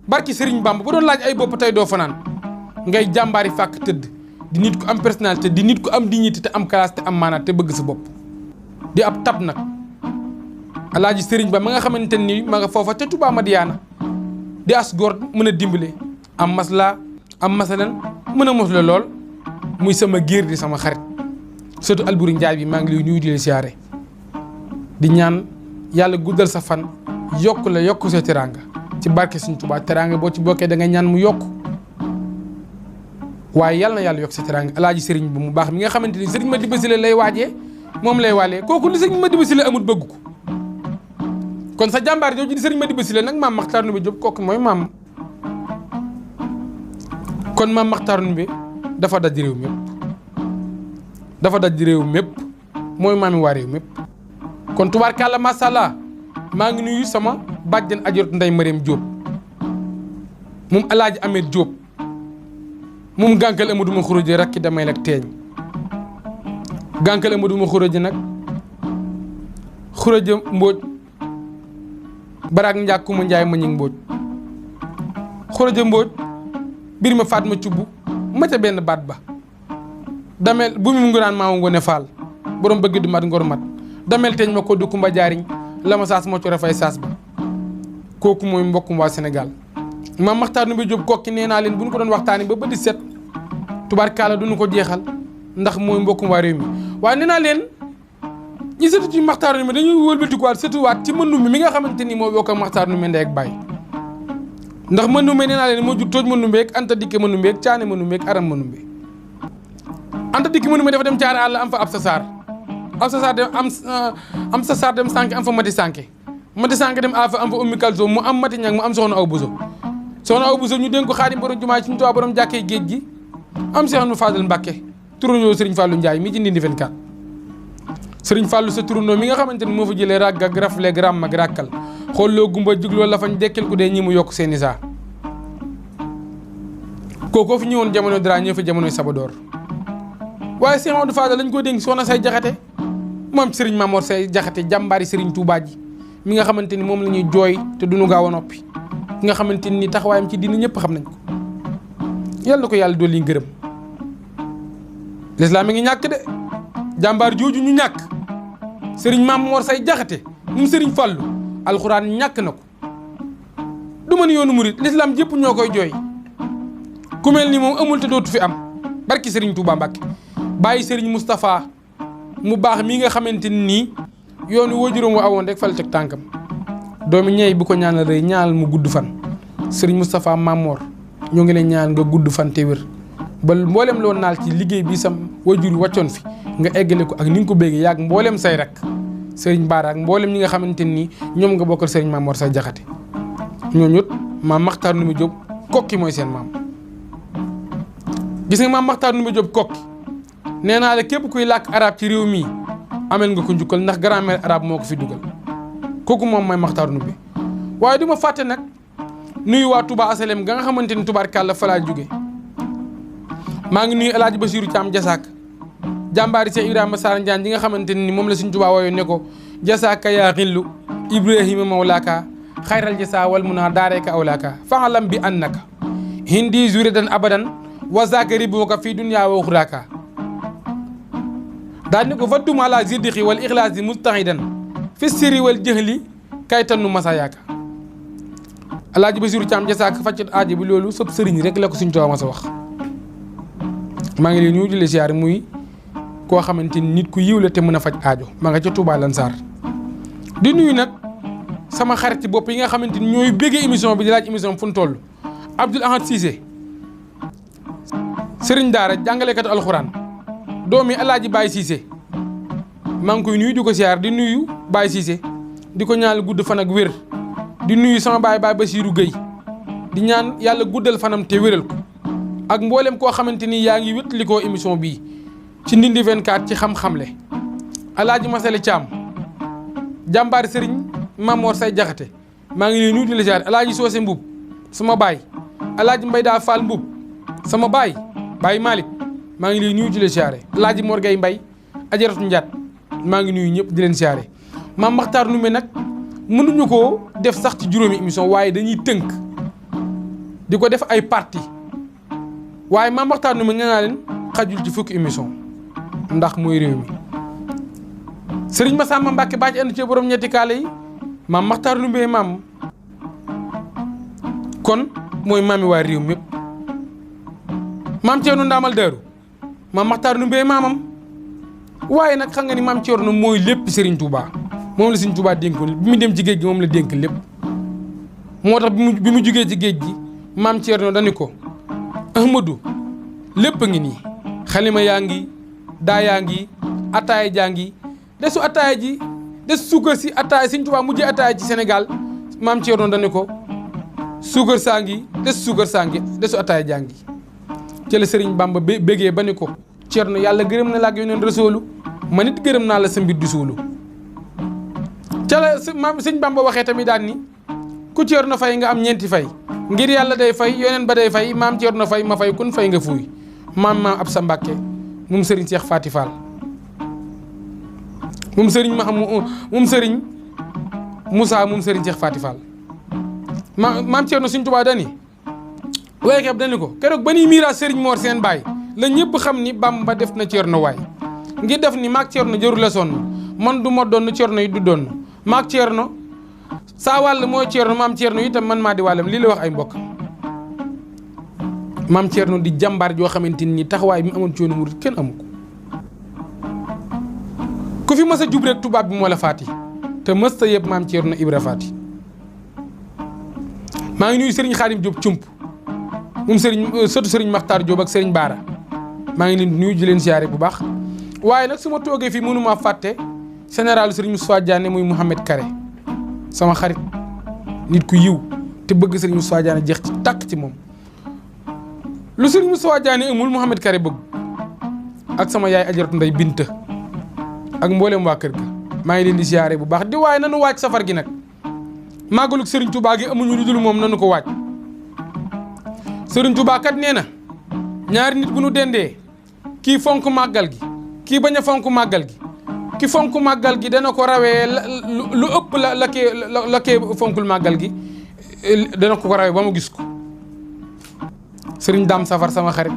barki sëriñ Bamba bu doon laaj ay bopp tey doo fanaan ngay jàmbaari fàkk tëdd di nit ku am personnalité di nit ku am dignité te am classe te am maanaat te bëgg sa bopp di ab tab nag alaaji sëriñ Ba ma nga xamante ni ma nga foofa ca Touba Madiana di as góor mën a dimbale am masla am masalan mën a mos la lool muy sama géer di sama xarit surtout Alburi Njaay bi maa ngi lay nuyu di la siyaare di ñaan yàlla guddal sa fan yokk la yokk sa teraanga ci barke Sëriñ Tuubaa teraanga boo ci bokkee da nga ñaan mu yokk waaye yàlla na yàlla yokk sa teraanga alaaji sëriñ Ba mu baax mi nga xamante ni sëriñ Madiba Silla lay waajee moom lay waalee kooku li sëriñ Madiba Silla amut bëgg ko kon sa jàmbaar jooju di sëriñ Madiba Silla nag maam Maxtaar Ndumbe Jóob kooku mooy maam kon maam Maxtaar Ndumbe dafa daj réew mépp dafa daj réew mépp mooy maami waa réew mépp kon tubaarkàlla macha allah maa ngi nuyu sama bàjjen Ajaratu Ndey Mariam Jóob moom alaaji Amet Jóob moom gànkal Amadou ma xuróje rakki damay lak teeñ gànkal Amadou ma xuróje nag xuróje Mbóoj baraag njàkkuma njaay ma ñing Mbóoj xuróje Mbóoj bir ma faat ma cubb ma ca benn baat ba damel bu mu nguraan maa ngone faal borom bëgg du mat ngor mat damel teeñ ma ko du kumba jaariñ la ma saas moo ci rafay saas ba kooku mooy mbokkum waa Sénégal maam Maxtaar Ndumbe Jóob kokki nee naa leen bu ñu ko doon waxtaani ba di set tubaarkaala duñu ko jeexal ndax mooy mbokkum waa réew mi waaye nee naa leen ñi sëtu ci Maxtaar Ndumbe dañuy wëlbatikuwaat sëtuwaat ci Mandumbe mi nga xamante ni moo bokk ak Maxtaar Ndumbe ndey ak baay ndax Mandumbe nee naa leen moo jur Tooj Mandumbe ak Anta Dikke Mandumbe ak Caane Mandumbe ak Aram Mandumbe Anta Dikke Mandumbe dafa dem caare àll am fa ab sa saar dem am sa saar dem sànke am fa mati sànke dem afa am fa ummi kalso mu am mati ñang mu am soxna aw buso ñu dénk ko xaadim borom jumaa ci ñu tuwaa borom jàkkee géej gi am Seexnu Faadal Mbàkke turandoo Sëriñ Fàllu Njaay mi ci Ndindi 24 Sëriñ Fàllu sa turandoo mi nga xamante ni moo fa jëlee ràgg ak rafle ak ràmm ak ràkkal xooloo gumba jugloo la fañ dekkil ku dee ñi mu yokk seeni saa kookoo fi ñëwoon jamono dara ñëw fa jamonoy Sabadoor waaye Cheikh Amadou Fadal lañ ko dénk soxna say jaxate moom Serigne Mamor say jaxate jàmbaari Serigne Touba ji mi nga xamante ni moom la ñuy jooy te duñu gaaw a noppi ki nga xamante ni taxawaayam ci diina ñëpp xam nañ ko yàlla na ko yàlla dolli ngërëm lislaam mi ngi ñàkk de jàmbaar jooju ñu ñàkk Serigne Mamor say jaxate moom Serigne Fallou alxuraan ñàkk na ko du mën yoonu murit lislaam jëpp ñoo koy jooy ku mel ni moom amul te dootu fi am barki Serigne Touba Mbacke bàyyi Serigne Moustapha mu baax mii nga xamante ni yoonu waajuram wa awoon rek fal teg tànkam doomi ñey bu ko ñaanal rëy ñaanal mu gudd fan Serigne Moustapha Mamor ñoo ngi leen ñaan nga gudd fan te wér ba mboolem loo naal ci liggéey bi sam waajur wàccoon fi nga eggale ko ak ni nga ko béggee yaag mboolem say rek Serigne Bara ak mboolem ñi nga xamante ni ñoom nga bokkal Serigne Mamor say jaxate ñooñu it maam Maxtaar Ndumbe Diop kokki mooy seen maam gis nga maam Maxtaar Ndumbe Diop kokki nee naa la képp kuy làkk arab ci réew mi amel nga ko njukkal ndax grammaire arabe moo ko fi dugal kooku moom mooy Maxtaar Ndumbe waaye du ma fàtte nag nuyu waa Touba Asalem ga nga xamante ni tubaarkàlla fa laa jóge maa ngi nuyu El Hadj Bassirou Thiam Jasaaka jàmbaari Cheikh Ibrahima Sarr Ndiagne ji nga xamante ni moom la suñ Touba wooyo ne ko Jasaaka yaa xillu Ibrahima mawlaaka xayral jasa wal muna daareeka awlaaka faalam bi annaka hindi juridan abadan wa zaaka ribuka fi dunya wa uxraaka daal ni ko faddum ala ziddiqi wal ixlaasi mustahidan fi sirri wal jëhli kaytannu masayaaka Alaaji Basiru Caam jasaaka faccet aajo bi loolu sëb sëriñ rek la ko suñ Tuubaa ma sa wax maa ngi leen nuyu di la siyaar muy koo xamante ni nit ku yiw la te mën a faj aajo maa nga ca Touba Lansar di nuyu nag sama xarit bopp yi nga xamante ni ñooy béggee émission bi di laaj émission fu ñu toll Abdoul Ahad Cissé sëriñ daara jàngalekatu alxuraan doomi Alaaji Baye Cissé maa ngi koy nuyu di ko siyaar di nuyu Baye Cissé di ko ñaanal gudd fan ak wér di nuyu sama baay Bassirou Gueye di ñaan yàlla guddal fanam te wéral ko ak mboolem koo xamante ni yaa ngi wétali koo émission bii ci Ndindy 24 ci xam-xamle Alaaji Masale Thiam jàmbaari sëriñ Mamor say jaxate maa ngi lay nuyu di la siyaar Alaaji Soose Mbub sama baay Alaaji Mbay daa Fall Mbub sama baay Baay Malick maa ngi lay nuyu di la siyaare Alaaji Mor Gay Mbay Ajaratu Njaat maa ngi nuyu ñëpp di leen siyaare Maam Maxtaar Ndumbe nag mënuñu koo def sax ci juróomi émission waaye dañuy tënk di ko def ay partie waaye Maam Maxtaar Ndumbe nee naa leen xajul ci fukki émission ndax mooy réew mi Sëriñ Masamba Mbàkke baa ci ànd ci borom ñetti kaale yi Maam Maxtaar Ndumbe maam kon mooy maami waa réew mépp maam Ceerno Ndaamal Daaru Maam Maxtaar Ndumbe maamam waaye nag xam nga ni maam Ceerno mooy lépp Serigne Touba moom la Serigne Touba dénkoon bi mu dem ci géej gi moom la dénk lépp moo tax bi mu jugee ci géej gi maam Ceerno dani ko Ahmadou lépp a ngi nii xalima yaa ngi daa yaa ngi ataaya jaa ngi desu ataaya ji des suukar si ataaya Serigne Touba mujjee ataaya ci Sénégal maam Ceerno dani ko suukar saa ngi des suukar saa ngi desu ataaya jaa ngi ci la Serigne Bamba bégee ba ni ko Ceerno yàlla gërëm na la ak yoneen Rasuulu man it gërëm naa la sa mbir di suulu ca la sëñ Bamba waxee tamit daan ni ku Ceerno fay nga am ñeenti fay ngir yàlla day fay yoneen ba day fay maam Ceerno fay ma fay kun fay nga fuuy maam Absa Mbàkke moom Serigne Cheikh Faty Fall moom Serigne Moussa moom Serigne Cheikh Faty Fall maam Ceerno Sëñ Tuubaa dani waykat dani ko keroog ba nuy miiraas Serigne Mor seen baay la ñëpp xam ni Bamba def na Ceerno waay ngir def ni maag Ceerno jëru la sonn man du ma doon Ceerno yi du doon maag Ceerno saa wàll mooy Ceerno maam Ceerno itam man maa di wàllam lii la wax ay mbokk maam Ceerno di jàmbaar joo xamante ni taxawaay bi mu amoon ci yoonu murid kenn amu ko ku fi mës a jub rek tubaab bi moo la faati te mës ta yëpp maam Ceerno Ibra faati maa ngi nuyu Serigne Khadim Diop cump moom sëtu Serigne Makhtar Diop ak Serigne Bara maa ngi leen nuyu di leen siyaare bu baax waaye nag su ma toogee fii mënumaa fàtte général Serigne Moustapha Diané muy Mouhamed Kare sama xarit nit ku yiw te bëgg Serigne Moustapha Diané jeex ci tàkk ci moom lu Serigne Moustapha Diané amul Mouhamed Kare bëgg ak sama yaay Ajaratu Ndey Binta ak mboolem waa kër ga maa ngi leen di siyaare bu baax di waaye nanu waaj safar gi nag màggalug Serigne Touba gi amuñu lu dul moom nanu ko waaj Serigne Touba kat nee na ñaari nit bu nu dendee kii fonk màggal gi kii bañ a fonk màggal gi ki fonk màggal gi dana ko rawee lu ëpp la kee fonkul màggal gi dana ko rawee ba mu gis ko. Serigne Dame Safar sama xarit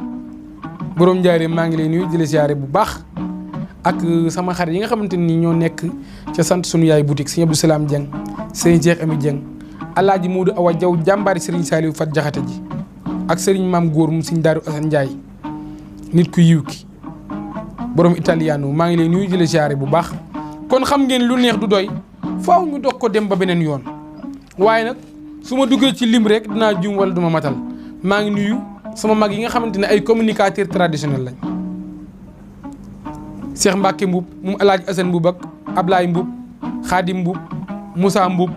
borom Njaaréem maa ngi lay nuyu di la siyaare bu baax ak sama xarit yi nga xamante ni ñoo nekk ca sant sunu yaay boutique Serigne Abdou Salam Dieng Serigne Cheikh Ami Dieng Alaaji Modou Awa Diaw jàmbaari Serigne Saliou Fat Jaxate ji ak Serigne Maam Góor mu Serigne Daaru Assane Ndiaye nit ku yiw ki borom italiano maa ngi lay nuyu di la siyaare bu baax. kon xam ngeen lu neex du doy faaw ñu doog ko dem ba beneen yoon waaye nag su ma duggee ci lim rek dinaa juum wala duma matal maa ngi nuyu sama mag yi nga xamante ne ay communicateurs traditionnels lañ. Cheikh Mbacke Mbuub moom El Hadj Assane Mbuub ak Ablaye Mbuub Khadim Mbuub Moussa Mbuub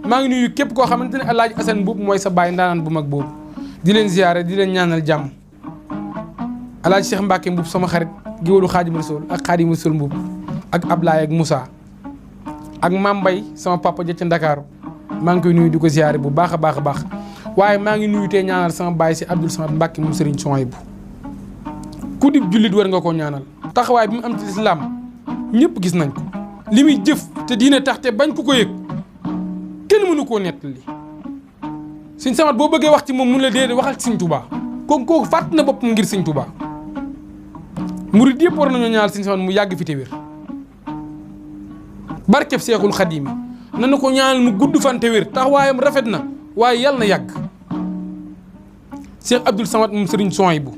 maa ngi nuyu képp koo xamante ne El Hadj Assane Mbuub mooy sa baay ndaanaan bu mag boobu di leen ziyaare di leen ñaanal jàmm. El Hadj Cheikh Mbacke Mbuub sama xarit géwalu Xaadimu Rasuul ak Xaadimu Rasuul Mbuub ak Ablaye ak Moussa ak Mam Mbay sama papa ja ca Ndakaaru maa ngi koy nuyu di ko ziyaare bu baax a baax a baax waaye maa ngi nuyu tey ñaanal sama baay si Abdoul Samad Mbacke moom Serigne Souhaïbou ku dib jullit war nga koo ñaanal taxawaay bi mu am ci lislaam ñëpp gis nañ ko li muy jëf te diine tax te bañ ku ko yëg kenn mënu koo nettali Serigne Samad boo bëggee wax ci moom mun la déedéet waxal ci Serigne Touba kooku fàtt na boppam ngir Serigne Touba murid yëpp war nañoo ñaanal Serigne Samad mu yàgg fi te wér barkeb Seexul Xadiim nanu ko ñaanal mu gudd fan te wér taxawaayam rafet na waaye yàlla na yàgg Cheikh Abdoul Samad moom Serigne Souhaïbou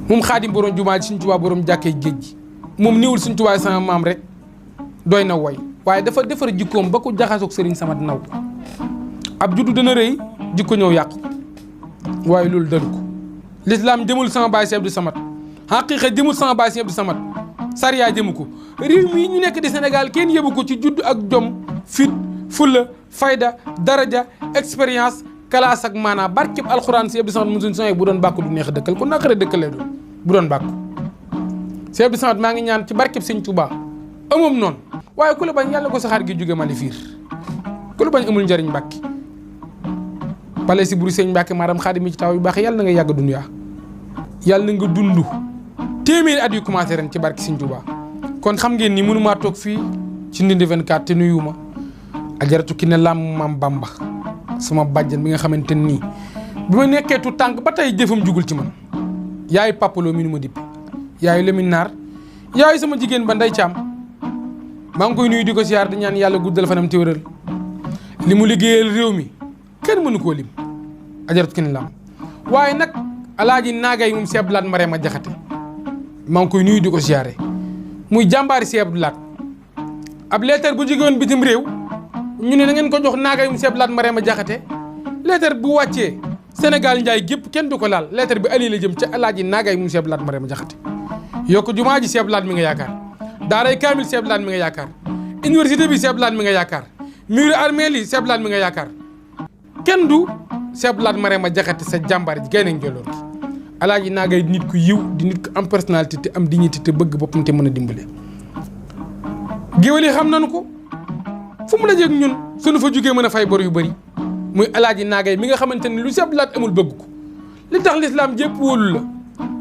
moom Xaadim borom jumaa ji Serigne Touba borom jàkkee géej gi moom néewul Serigne Touba sama maam rek doy na woy waaye dafa defar jikkoom ba ko jaxasoog Serigne Samad naw ko ab juddu dana rëy jikko ñëw yàqu waaye loolu dalu ko l'islam jëmul sama baay Serigne Abdou Samad xaqiiqa jëmul sama baay Serigne Abdou Samad sariya jëmu ko réew mi ñu nekk di Sénégal kenn yëbu ko ci judd ak jom fit fulla fayda daraja expérience classe ak maanaa barkeb alxuraan Serigne Abdou Samad mu suñu bu doon bàkku du neex dëkkal kon naqare dëkkalee doon bu doon bàkku Serigne Abdou Samad maa ngi ñaan ci barkeb Serigne Touba amoom noonu waaye ku la bañ yàlla ko saxaar gi jóge Mali fiir ku la bañ amul njariñ Mbàkke bale si buru Sëñ Mbàkke maaram Xaadim mi ci taw yu baax yàlla na nga yàgg dund yàlla na nga dund téeméeri at yu commencé ren ci barke Serigne Touba kon xam ngeen ni mënumaa toog fii ci Ndindy 24 te nuyuwuma ajaratu ki ne lam Maam Bamba sama bàjjan bi nga xamante nii bi ma nekkee tu tànk ba tey jëfam jugul ci man yaayu papaloo mi nu ma dippe yaayu Lamine Naar yaayu sama jigéen ba Ndey Caam maa ngi koy nuyu di ko siyaar di ñaan yàlla guddal fanam te wéral li mu liggéeyal réew mi kenn mënu koo lim ajaratu ki ne lam waaye nag alaaji naagay moom Cheikh Abdoulaye Marema Jaxate maa ngi koy nuyu di ko siyaare muy jàmbaari Cheikh Abdoulaye ab leetar bu jógewoon bitim réew ñu ne na ngeen ko jox naagay moom Cheikh Abdoulaye Marema Jaxate leetar bu wàccee Sénégal njaay gépp kenn du ko laal leetar bi ali la jëm ca alaaji naagay moom Cheikh Abdoulaye Marema Jaxate yokk jumaa ji Cheikh Abdoulaye mi nga yaakaar daaray kaamil Cheikh Abdoulaye mi nga yaakaar université bi Cheikh Abdoulaye mi nga yaakaar muru armée li Cheikh Abdoulaye mi nga yaakaar kenn du Cheikh Abdoulaye Marema Jaxate sa jàmbaar ji gay nañ joloor gi alaaji naagay nit ku yiw di nit ku am personnalité te am dignité te bëgg boppam te mën a dimbale géwél yi xam nañu ko fu mu la jëg ñun suñu fa jógee mën a fay bor yu bëri muy alaaji naagay mi nga xamante ne lu Cheikh Abdoulaye amul bëgg ko li tax lislaam jépp wóolu la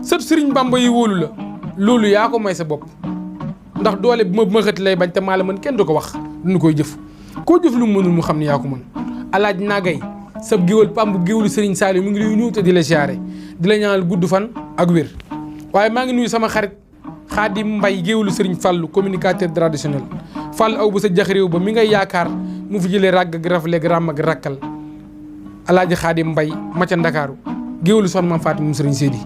sët Sëriñ Bamba yi wóolu la loolu yaa ko may sa bopp ndax doole bu ma xët lay bañ te maa la mën kenn du ko wax duñu koy jëf koo jëf lu mu mënul mu xam ne yaa ko mën alaaji naagay sab géwél pamb géwélu Serigne Saliou mi ngi lay nuyu te di la siyaare di la ñaanal gudd fan ak wér waaye maa ngi nuyu sama xarit Xaadim Mbay géwélu Serigne Fallou communicateur traditionnel Fall aw bu sa jax réew ba mi ngay yaakaar mu fi jëlee ràgg ak rafleeg ràmm ak rakkal alaaji Xaadim Mbay ma ca Ndakaaru géwélu son Mam Fatim mu Serigne Seydi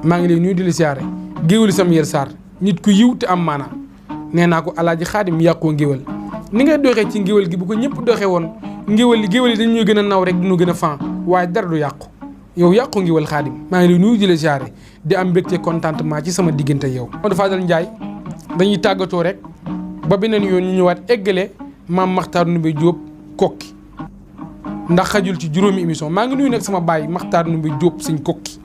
maa ngi lay nuyu di la siyaare géwélu Samuel Sarr nit ku yiw te am maanaa nee naa ko alaaji Xaadim yàqoo ngéwél ni ngay doxee ci ngéwél gi bu ko ñëpp doxee woon ngéwél yi dañ ñuy gën a naw rek duñu gën a fan waaye dara du yàqu yow yàqu ngéwél Xaadim maa ngi lay nuyu di la siyaare di am mbégte contentement ci sama diggante yow. Modou Fadal Ndiaye dañuy tàggatoo rek ba beneen yoon ñu ñëwaat eggale maam Makhtar Ndoumbé Diop kokki ndax xajul ci juróomi émission maa ngi nuyu nag sama baay Makhtar Ndoumbé Diop suñ kokki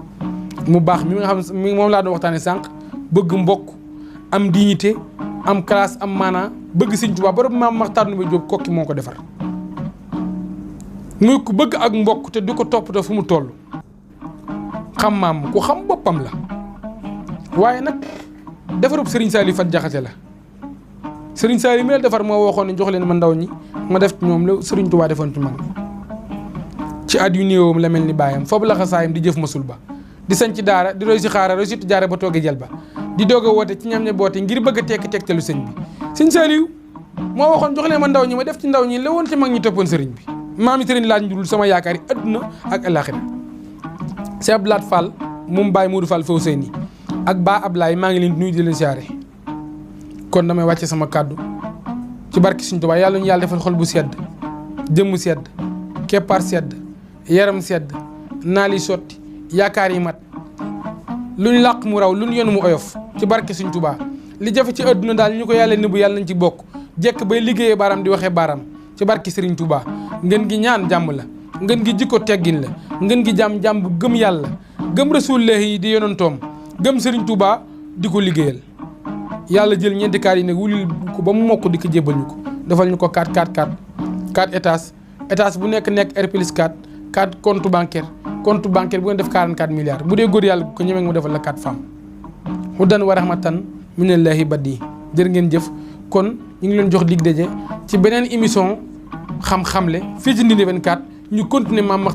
mu baax mi nga xam moom laa doon waxtaanee sànq bëgg mbokk am dignité am classe am maanaa bëgg Sëriñ Tuubaa ba maam Maxtaar Ndumbe Jóob kokki moo ko defar muy ku bëgg ak mbokk te du ko toppatoo fu mu toll xam maam ku xam boppam la waaye nag defarub Serigne Saliou Fat Jaxate la Serigne Saliou mi la defar moo waxoon ne jox leen ma ndaw ñi ma def ci ñoom la Serigne Touba defoon ci mag ci at yu néewam la mel ni baayam foofu la xasaayam di jëf masul ba di sañ ci daara di roy si xaara roy si jaare ba toogee jël ba di doog a woote ci ñam ñe boote ngir bëgg a tekki tegtalu sëñ bi Serigne Saliou moo waxoon jox leen ma ndaw ñi ma def ci ndaw ñi la woon ci mag ñi toppoon sëriñ bi maam yi sëriñ laaj njurul sama yaakaar yi adduna ak alaxira Cheikh Abdoulaye Fall moom Baye Modou Fall Fawzeyni ak Ba Ablaye maa ngi leen di nuyu di leen siyaare kon damay wàcce sama kàddu ci barki Sëriñ Tuubaa yàlla ñu yàlla defal xol bu sedd jëmm sedd keppaar sedd yaram sedd naal yi sotti yaakaar yi mat lu ñu làq mu raw lu ñu yenu mu oyof ci barki Sëriñ Tuubaa li jafe ci adduna daal ñu ko yàlla nëbbu yàlla nañ ci bokk jekk bay liggéeyee baaraam di waxee baaraam ci barki Sëriñ Tuubaa ngeen gi ñaan jàmm la ngeen gi jikko teggin la ngeen gi jàmm bu gëm yàlla gëm rasuulullaahi yi di yonantoom gëm Sëriñ Tuubaa di ko liggéeyal yàlla jël ñeenti kaar yi nag wulil ko ba mu mokk di ko jébbal ñu ko defal ñu ko 4 étage bu nekk R+4 compte bancaire bu ngeen def 44 milliards bu dee góor yàlla ko ñemee mu defal la 4 femmes hudan wa rahmatan minallaahi badi jërë ngeen jëf kon ñu ngi leen jox dig daje ci beneen émission xam-xamle fii ci Ndindy 24 ñu continuer maam